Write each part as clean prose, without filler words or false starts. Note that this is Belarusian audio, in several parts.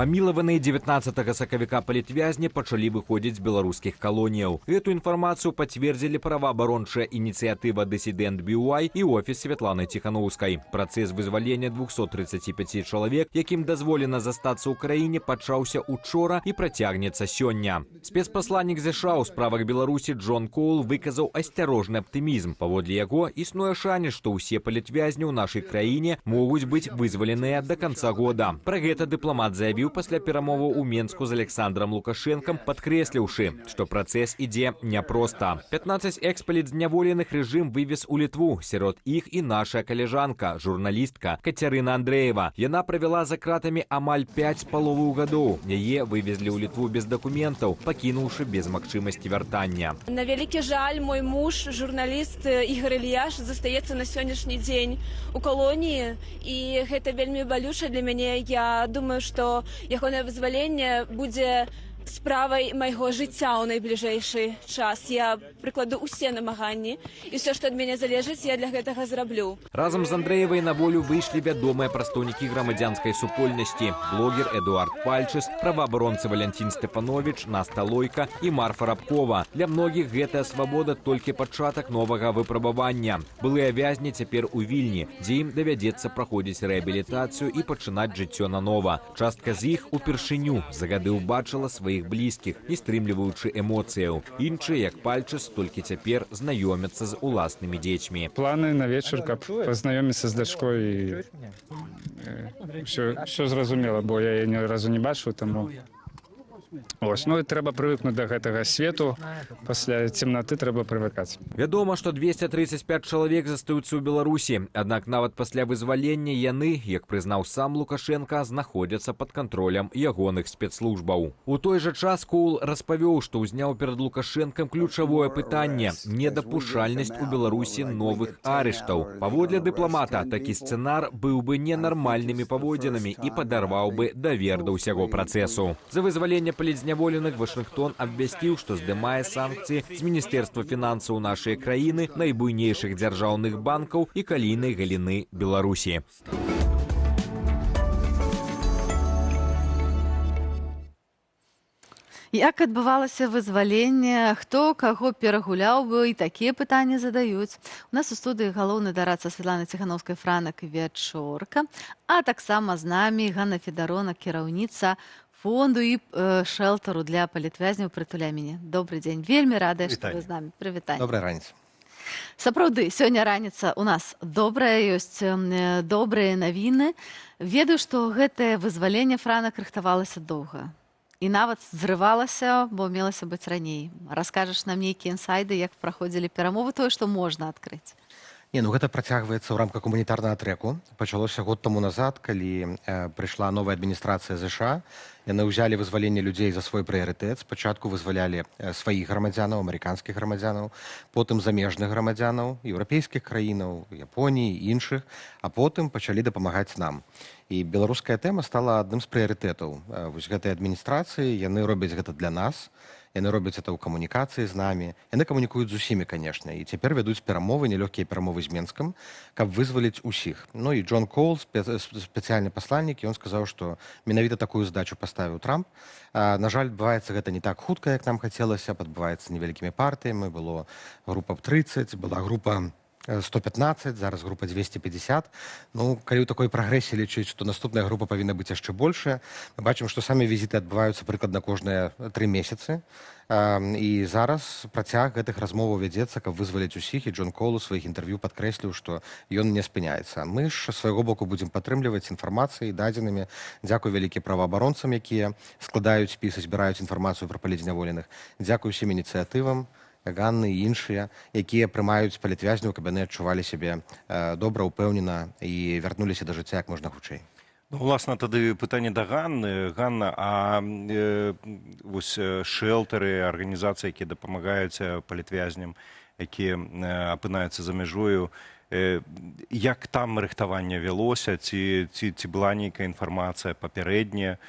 Памілаваныя 19 сакавіка палітвязні пачалі выходзіць з беларускіх калоніяў. Гэту інфармацыю пацвердзілі праваабарончая ініцыятыва «Дысідэнт BY» і офіс Святланы Ціханаўскай. Працэс вызвалення 235 чалавек, якім дазволена застацца ў краіне, пачаўся учора і працягнецца сёння. Спецпасланнік ЗША ў справах Беларусі Джон Коул выказаў асцярожны аптымізм. Паводле яго, існуе шанец, што ўсе палітвязні ў нашай краіне могуць быць вызваленыя да канца года. Пра гэта дыпламат заявіў пасля перамоваў у Менску з Александром Лукашэнкам, падкрэсліўшы, што працэс ідзе няпроста. 15 экс-палітзняволеных рэжым вывез у Літву. Сярод іх і наша калежанка, журналістка Кацярына Андрэева. Яна правяла за кратамі амаль 5,5 гадоў. Яе вывезлі ў Літву без дакументаў, пакінуўшы без магчымасці вяртання. На вялікі жаль, мой муж, журналіст Ігор Ільяш, застаецца на сённяшні дзень у калоніі, і гэта вельмі балюча для мяне. Я думаю, што ягонае вызваленне будзе справай майго жыцця ў найбліжэйшы час. Я прыкладу ўсе намаганні, і ўсё, што ад мяне залежыць, я для гэтага зраблю. Разам з Андрэевай на волю выйшлі вядомыя прадстаўнікі грамадзянскай супольнасці: блогер Эдуард Пальчыс, праваабаронцы Валянцін Стэфановіч, Наста Лойка і Марфа Рабкова. Для многіх гэтая свабода толькі пачатак новага выпрабавання. Былыя вязні цяпер у Вільні, дзе ім давядзецца праходзіць рэабілітацыю і пачынаць жыццё нанова. Частка з іх упершыню за гады ўбачыла сваіх блізкіх, не стрымліваючы эмоцыяў. Іншыя, як Пальчыс, толькі цяпер знаёмяцца з уласнымі дзецьмі. Планы на вечар, каб пазнаёміцца з дачкой і ўсё зразумела, бо я яе ні разу не бачыў, таму ось, ну і трэба прывыкнуць да гэтага свету, пасля цемнаты трэба прывыкаць. Вядома, што 235 чалавек застаюцца ў Беларусі, аднак нават пасля вызвалення яны, як прызнаў сам Лукашэнка, знаходзяцца пад кантролем ягоных спецслужбаў. У той жа час Коул распавёў, што ўзняў перад Лукашэнкам ключавое пытанне – недапушальнасць у Беларусі новых арыштаў. Паводле дыпламата, такі сцэнар быў бы ненармальнымі паводзінамі і падарваў бы давер да ўсяго працэсу. За вызваленне палітзняволеных Вашынгтон абвясціў, што здымае санкцыі з Міністэрства фінансаў нашай краіны, найбуйнейшых дзяржаўных банкаў і калійнай галіны Беларусі. Як адбывалася вызваленне, хто каго перагуляў бы, і такія пытанні задаюць. У нас у студыі галоўны дарадца Святланы Ціханаўскай Франак Вячорка, а таксама з намі Ганна Федаронак, кіраўніца фонду і шэлтару для палітвязняў «Прытуляй мяне». Добры дзень. Вельмі радая, што вы з намі. Прывітанне. Добрай раніцы. Сапраўды, сёння раніца у нас добрая, ёсць добрыя навіны. Ведаю, што гэтае вызваленне, Франак, рыхтавалася доўга. І нават зрывалася, бо мелася быць раней. Раскажаш нам нейкія інсайды, як праходзілі перамовы, тое, што можна адкрыць? Не, ну гэта працягваецца ў рамках гуманітарнага трэку. Пачалося год таму назад, калі прыйшла новая адміністрацыя ЗША. Яны ўзялі вызваленне людзей за свой прыярытэт. Спачатку вызвалялі сваіх грамадзянаў, амерыканскіх грамадзянаў, потым замежных грамадзянаў, еўрапейскіх краінаў, Японіі, іншых, а потым пачалі дапамагаць нам. І беларуская тэма стала адным з прыярытэтаў вось гэтай адміністрацыі. Яны робяць гэта для нас. Яны робяць это ў камунікацыі з намі. Яны камунікуюць з усімі, канешне. І цяпер вядуць перамовы, нялёгкія перамовы з Менскам, каб вызваліць усіх. Ну і Джон Коул, спецыяльны пасланнік, ён сказаў, што менавіта такую задачу паставіў Трамп. На жаль, адбываецца гэта не так хутка, як нам хацелася, адбываецца невялікімі партыямі. Было група 30, была група 115, зараз група 250. Ну, калі ў такой прагрэсіі лічыць, што наступная група павінна быць яшчэ большая. Мы бачым, што самі візіты адбываюцца прыкладна кожныя 3 месяцы. І зараз працяг гэтых размоваў вядзецца, каб вызваліць усіх, і Джон Коул у сваіх інтэрв'ю падкрэсліў, што ён не спыняецца. Мы ж са свайго боку будзем падтрымліваць інфармацыяй, дадзенымі. Дзякуй вялікі праваабаронцам, якія складаюць спісы, збіраюць інфармацыю пра палітзняволеных. Дзякуй усім ініцыятывам, Ганны і іншыя, якія прымаюць палітвязняў, каб яны адчувалі сябе добра, упэўнена і вярнуліся да жыцця як можна хутчэй. Ну, уласна, тады пытанне да Ганны. Ганна, а вось шэлтары, арганізацыі, якія дапамагаюць палітвязням, якія апынаюцца за мяжою, як там рыхтаванне вялося, ці была нейкая інфармацыя папярэдняя,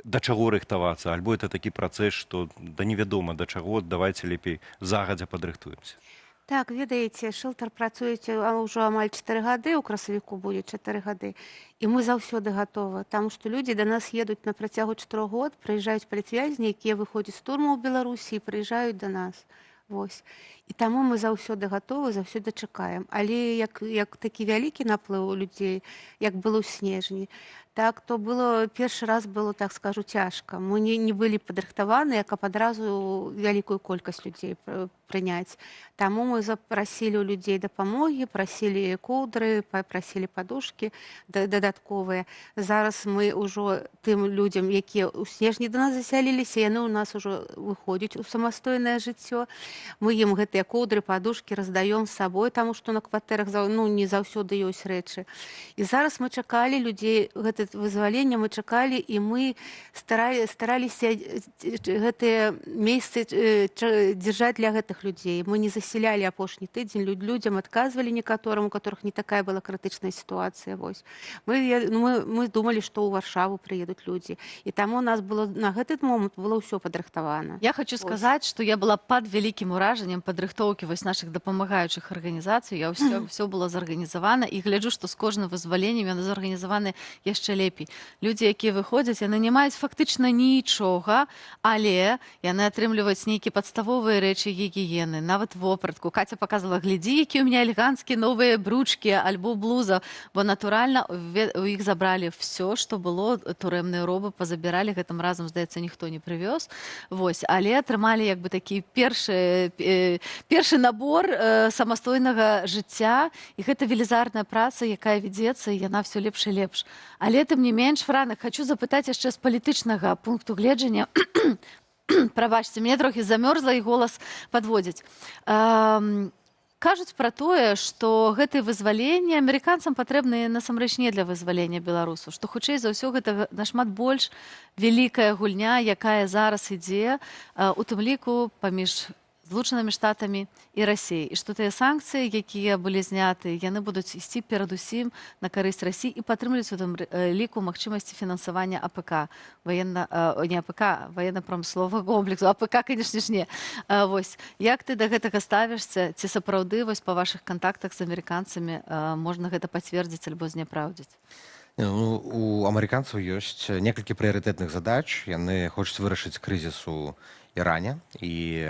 да чаго рыхтавацца, альбо это такі працэс, што да невядома да чаго, давайце лепей загадзя падрыхтуемся. Так, ведаеце, шэлтар працуе ўжо амаль 4 гады, у красавіку будзе 4 гады. І мы заўсёды гатовы, таму што людзі да нас едуць на працягу 4 год, прыязджаюць палітвязні, якія выходзяць з турмаў у Беларусі і прыязджаюць да нас. Вось. І таму мы заўсёды гатовы, заўсёды чакаем. Але як такі вялікі наплыў людзей, як было ў снежні, так, то было першы раз было, так скажу, цяжка. Мы не былі падрыхтаваныя, каб адразу вялікую колькасць людзей прыняць. Таму мы запрасілі ў людзей дапамогі, прасілі коўдры, прасілі падушкі дадатковыя. Зараз мы ўжо тым людзям, якія ў снежні да нас засяліліся, яны ў нас ужо выходзяць у самастойнае жыццё. Мы ім гэтыя коўдры, падушкі раздаём з сабой, таму што на кватэрах ну, не заўсёды ёсць рэчы. І зараз мы чакалі людзей, гэта вызваленне мы чакалі, і мы стараліся гэтыя месцы дзяржаць для гэтых людзей. Мы не заселялі апошні тыдзень, людзям адказвалі некаторым, у которых не такая была крытычная сітуацыя. Вось. Ну, мы думалі, што ў Варшаву прыедуць людзі. І таму у нас было на гэты момант было ўсё падрыхтавана. Я хочу Вось. сказаць, што я была пад вялікім уражаннем падрыхтоўкі вось нашых дапамагаючых арганізацый. Я ўсё было зарганізавана і гляджу, што з кожным вызваленнем яно зарганізаваны яшчэ лепей. Людзі, якія выходзяць, яны не маюць фактычна нічога, але яны атрымліваюць нейкія падставовыя рэчы гігіены, нават вопратку. Каця показала: «Глядзі, якія ў меня элеганцкія новыя бручкі альбо блуза», бо натуральна у іх забралі все, што было, турэмныя робы пазабіралі, гэтым разам, здаецца, ніхто не прывёз. Вось, але атрымалі як бы такі першы набор самастойнага жыцця, і гэта велізарная праца, якая вядзецца, і яна все лепш і лепш. Але тым не менш, Франак, хочу запытаць яшчэ з палітычнага пункту гледжання. Прабачце, мне трохі замёрзла і голас падводзіць. Кажуць пра тое, што гэтыя вызваленні амерыканцам патрэбныя насамрэч не для вызвалення беларусаў, што хутчэй за ўсё гэта нашмат больш вялікая гульня, якая зараз ідзе, у тым ліку паміж Злучанымі Штатамі і Расіяй, і што тыя санкцыі, якія былі зняты, яны будуць ісці перадусім на карысць Расіі і падтрымліваць у тым ліку магчымасці фінансавання АПК, военно, не АПК, военно-промысловага комплексу, АПК, конечно ж, не. Вось як ты да гэтага ставішся, ці сапраўды вось па вашых кантактах з амерыканцамі можна гэта пацвердзіць альбо зняпраўдзіць? Не, ну, у амерыканцаў ёсць некалькі прыярытэтных задач. Яны хочуць вырашыць крызіс у Іране, і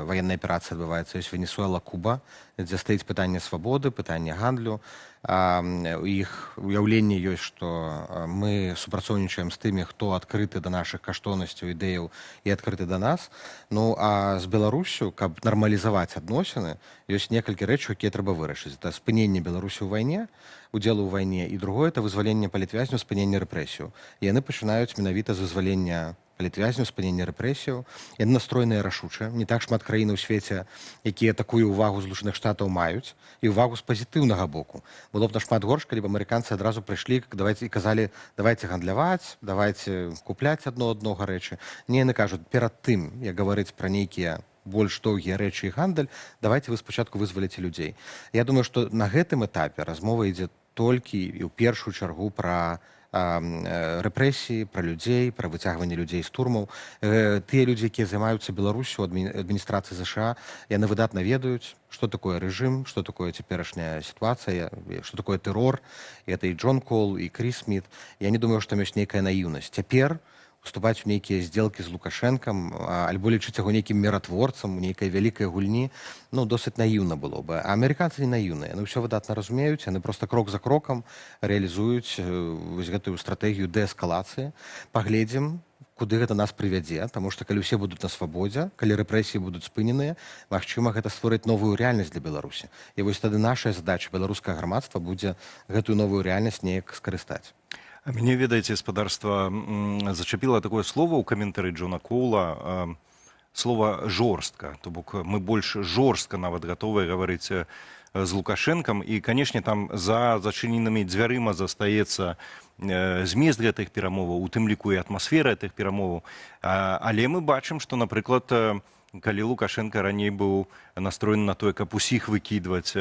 ваенная аперацыя адбываецца. Ёсць Венесуэла, Куба, дзе стаіць пытанне свабоды, пытанне гандлю. У іх уяўленне ёсць, што мы супрацоўнічаем з тымі, хто адкрыты да нашых каштоўнасцяў, ідэяў і адкрыты да нас. Ну а з Беларуссю, каб нармалізаваць адносіны, ёсць некалькі рэчаў, якія трэба вырашыць. Это спыненне Беларусі ў вайне, удзелу ў вайне, і другое — это вызваленне палітвязняў, спыненне рэпрэсіяў. І яны пачынаюць менавіта з вызвалення палітвязняў, спынення рэпрэсіяў. Яны настроеныя рашуча. Не так шмат краін у свеце, якія такую ўвагу Злучаных Штатаў маюць, і ўвагу з пазітыўнага боку. Было б нашмат горш, калі б амерыканцы адразу прыйшлі, давайте, і казалі: «Давайте гандляваць, давайте купляць адно аднога рэчы». Не, яны кажуць: «Перад тым, як гаварыць пра нейкія больш доўгія рэчы і гандаль, давайте вы спачатку вызваліце людзей». Я думаю, што на гэтым этапе размова ідзе толькі і ў першую чаргу пра рэпрэсіі, пра людзей, пра выцягванне людзей з турмаў. Тыя людзі, якія займаюцца Беларуссю адміністрацыі ЗША, яны выдатна ведаюць, што такое рэжым, што такое цяперашняя сітуацыя, што такое тэрор. І это і Джон Кол, і Крыс Сміт. Я не думаю, што там ёсць нейкая наіўнасць. Цяпер уступаць у нейкія сделкі з Лукашэнкам альбо лічыць яго нейкім міратворцам у нейкай вялікай гульні, ну, досыць наіўна было бы. А амерыканцы не наіўныя, яны ўсё выдатна разумеюць, яны просто крок за крокам рэалізуюць вось гэтую стратэгію дээскалацыі. Паглядзім, куды гэта нас прывядзе, таму што калі ўсе будуць на свабодзе, калі рэпрэсіі будуць спыненыя, магчыма, гэта створыць новую рэальнасць для Беларусі. І вось тады наша задача, беларускае грамадства, будзе гэтую новую рэальнасць неяк скарыстаць. А мяне, ведаеце, спадарства, зачапіла такое слово ў каментары Джона Коула, слова «жорстка», то бок мы больш жорстка нават гатовыя гаварыць з Лукашэнкам. І, канешне, там за зачыненымі дзвярыма застаецца змест гэтых перамоваў, у тым ліку і атмасфера гэтых перамоваў. Але мы бачым, што, напрыклад, калі Лукашенко раней быў настроены на тое, каб усіх выкідваць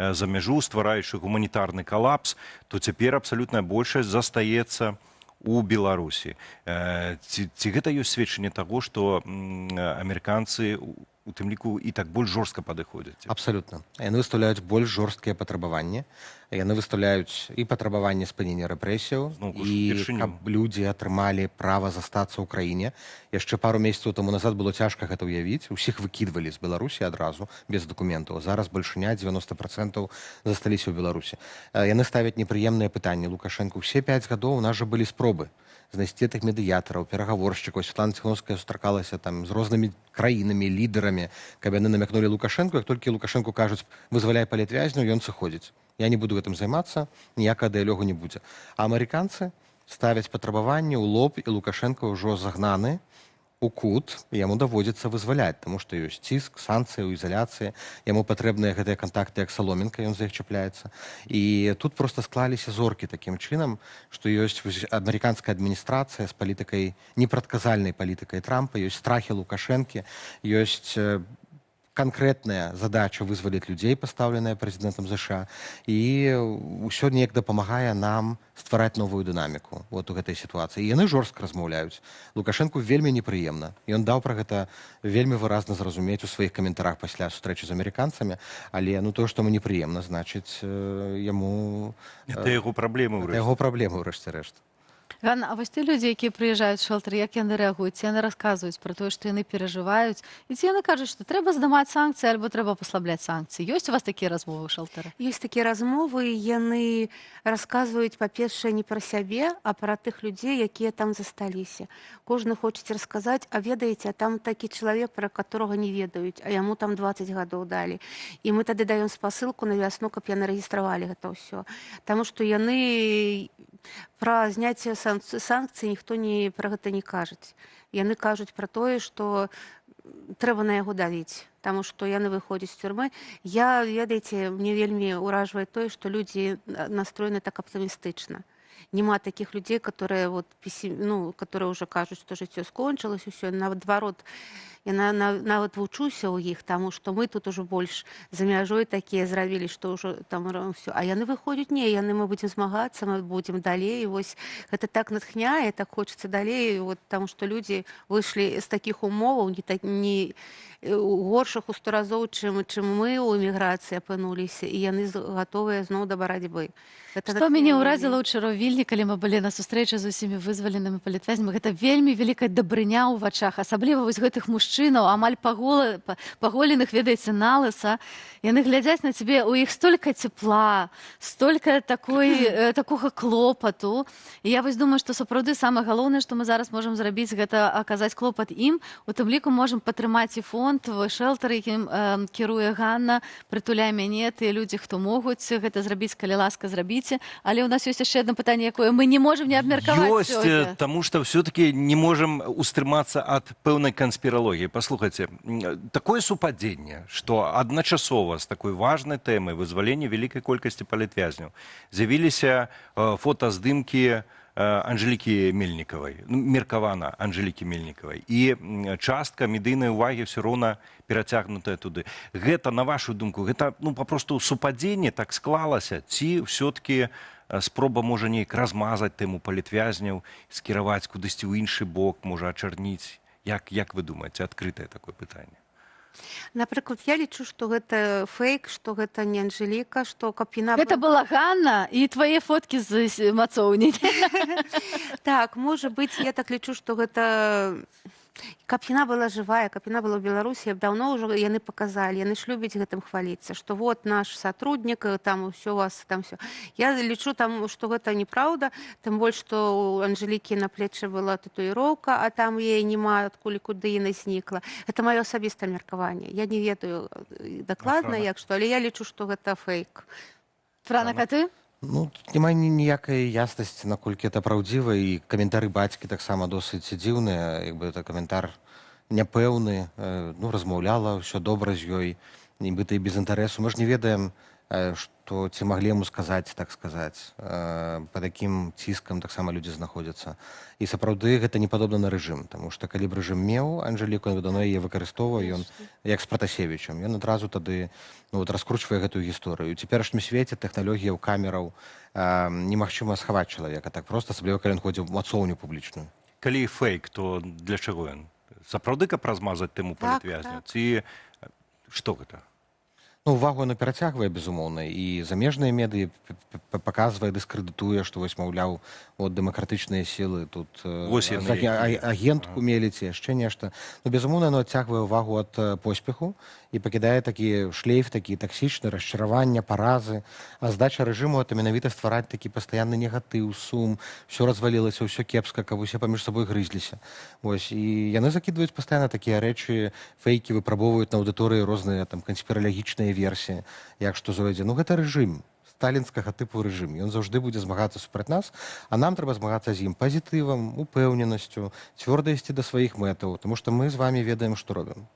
за мяжу, ствараючы гуманітарны калапс, то цяпер абсалютная большасць застаецца у Беларусі. Ці гэта ёсць сведчанне таго, што амерыканцы У тым ліку і так больш жорстка падыходзяць. Абсалютна. Яны выстаўляюць больш жорсткія патрабаванні. Яны выстаўляюць і патрабаванне спынення рэпрэсіяў, Зноўку ж, і упершыню. каб людзі атрымалі права застацца ў краіне. Яшчэ пару месяцаў таму назад было цяжка гэта ўявіць. Усіх выкідвалі з Беларусі адразу без дакументаў. Зараз бальшыня, 90%, засталіся ў Беларусі. Яны ставяць непрыемныя пытанні Лукашэнку. Усе 5 гадоў у нас жа былі спробы знайсці тых медыятараў, перагаворшчыкаў. Святлана Ціханоўская сустракалася там з рознымі краінамі, лідарамі, каб яны намякнулі Лукашэнку. Як толькі Лукашэнку кажуць: «Вызваляй палітвязняў», ён сыходзіць. «Я не буду гэтым займацца, ніякага дыялогу не будзе». А амерыканцы ставяць патрабаванні ў лоб, і Лукашэнка ўжо загнаны у кут, яму даводзіцца вызваляць, таму што ёсць ціск, санкцыі, ў ізаляцыі, яму патрэбныя гэтыя кантакты, як саломінка, ён за іх чапляецца. І тут просто склаліся зоркі такім чынам, што ёсць вось амерыканская адміністрацыя з палітыкай, непрадказальнай палітыкай Трампа, ёсць страхі Лукашэнкі, ёсць канкрэтная задача вызваліць людзей, пастаўленая прэзідэнтам ЗША, і ўсё неяк дапамагае нам ствараць новую дынаміку вот у гэтай сітуацыі. І яны жорстка размаўляюць. Лукашэнку вельмі непрыемна. Ён даў пра гэта вельмі выразна зразумець у сваіх каментарах пасля сустрэчы з амерыканцамі, але, ну, то, што яму непрыемна, значыць, яму Это яго праблемы это ўрэшце. яго праблемы ўрэшце рэшт. Ганна, а вось тыя людзі, якія прыязджаюць у шэлтар, як яны рэагуюць? Ці яны расказваюць пра тое, што яны перажываюць? І ці яны кажуць, што трэба здымаць санкцыі альбо трэба паслабляць санкцыі? Ёсць у вас такія размовы ў шэлтары? Ёсць такія размовы, яны расказваюць, па-першае, не пра сябе, а пра тых людзей, якія там засталіся. Кожны хоча расказаць: «А ведаеце, а там такі чалавек, пра которого не ведаюць, а яму там 20 гадоў далі». І мы тады даём спасылку на вясну, каб яны рэгістравалі гэта ўсё. Таму што яны пра зняцце санкцый ніхто не пра гэта не кажуць. Яны кажуць пра тое, што трэба на яго давіць, таму што яны выходзяць з цюрмы. Я, ведаеце, мне вельмі ўражвае тое, што людзі настроены так аптымістычна. Няма такіх людзей, которые вот ну, которые уже кажуць, што жыццё скончылось, усё. Наадварот, я нават вучуся ў іх, таму што мы тут ужо больш за мяжой такія зрабілі, што ўжо там ўсё. А яны выходзяць: не, яны, мы будзем змагацца, мы будзем далей. І вось гэта так натхняе, так хочацца далей, вот, таму што людзі выйшлі з такіх умоваў, не так, не горшых у сто разоў, чым мы ў эміграцыі апынуліся, і яны гатовыя зноў да барацьбы. Гэта Што мяне натхняе ўразіла вельмі. Учора ў Вільні, калі мы былі на сустрэчы з усімі вызваленымі палітвязнямі, гэта вельмі вялікая дабрыня ў вачах, асабліва вось гэтых мужчынаў, амаль паголеных, ведаеце, налыса. Яны глядзяць на цябе, у іх столько цепла, столько такога клопату. І я вось думаю, што сапраўды самае галоўнае, што мы зараз можам зрабіць, гэта аказаць клопат ім. У тым ліку можам падтрымаць і фонд, шэлтар, якім кіруе Ганна, «Прытуляй мяне», тыя людзі, хто могуць гэта зрабіць, калі ласка, зрабіце. Але ў нас ёсць яшчэ одно пытанне, якое мы не можам не абмеркаваць Ёсць, сёння. таму што все-таки не можам устрымацца ад пэўнай канспіралогіі. Паслухайце, такое супадзенне, што адначасова з такой важнай тэмай вызвалення вялікай колькасці палітвязняў з'явіліся фотаздымкі Анжелікі Мельнікавай, ну, меркавана Анжелікі Мельнікавай. І частка медыйнай увагі все роўна перацягнутая туды. Гэта, на вашу думку, гэта, ну, папросту супадзенне, так склалася, ці все-таки спроба, можа, неяк размазаць тэму палітвязняў, скіраваць кудысьці ў іншы бок, можа, ачарніць? Як вы думаеце, адкрытае такое пытанне? Напрыклад, я лічу, што гэта фэйк, што гэта не Анжеліка, што каб яна Гэта была Ганна і твае фоткі з мацоўні. Так, можа быць, я так лічу, што гэта, каб яна была жывая, каб яна была ў Беларусі, б даўно ўжо яны паказалі. Яны ж любяць гэтым хваліцца, што вот наш сотрудник, там ўсё у вас там всё. Я лічу там, што гэта неправда, тым больш што у Анжелікі на плечы была татуіроўка, а там яе няма, адкуль, куды яна знікла. Это маё асабістае меркаванне. Я не ведаю дакладна, Франак? як што, але я лічу, што гэта фэйк. Франак, а ты? Ну, тут няма ніякай яснасці, наколькі это праўдзіва, і каментары бацькі таксама досыць дзіўныя, як бы это каментар няпэўны, ну, размаўляла, ўсё добра з ёй, нібыта і без інтарэсу. Мы ж не ведаем, што ці маглі яму сказаць, так сказаць, пад якім ціскам таксама людзі знаходзяцца. І сапраўды гэта не падобна на рэжым, таму што калі б рэжым меў Анжеліку, ён бы даўно яе выкарыстоўваў, ён як з Пратасевічам. Ён адразу тады, ну, вот, раскручвае гэтую гісторыю. У цяперашнім свеце тэхналогіяў, камераў немагчыма схаваць чалавека так проста, асабліва калі ён ходзіў у мацоўню публічную. Калі фэйк, то для чаго ён? Сапраўды, каб размазаць тэму Так, палітвязняў так. ці што гэта? Ну, увагу яно перацягвае, безумоўна, і замежныя медыі паказвае, дыскрэдытуе, што вось, маўляў, от дэмакратычныя сілы тут Вось яны якія. агентку меліць, яшчэ нешта. Ну, безумоўна, яно адцягвае увагу ад поспеху і пакідае такі шлейф, такі таксічны, расчаравання, паразы. А здача рэжыму — это менавіта ствараць такі пастаянны негатыў, сум, всё развалілася, ўсё кепска, каб усе паміж сабой грызліся. Вось, і яны закідваюць пастаянна такія рэчы, фэйкі, выпрабоўваюць на аўдыторыі розныя там канспіралагічныя версіі, як што зойдзе. Ну, гэта рэжым, сталінскага тыпу рэжым. Ён заўжды будзе змагацца супраць нас, а нам трэба змагацца з ім пазітывам, упэўненасцю, цвёрда ісці да сваіх мэтаў, таму што мы з вамі ведаем, што робім.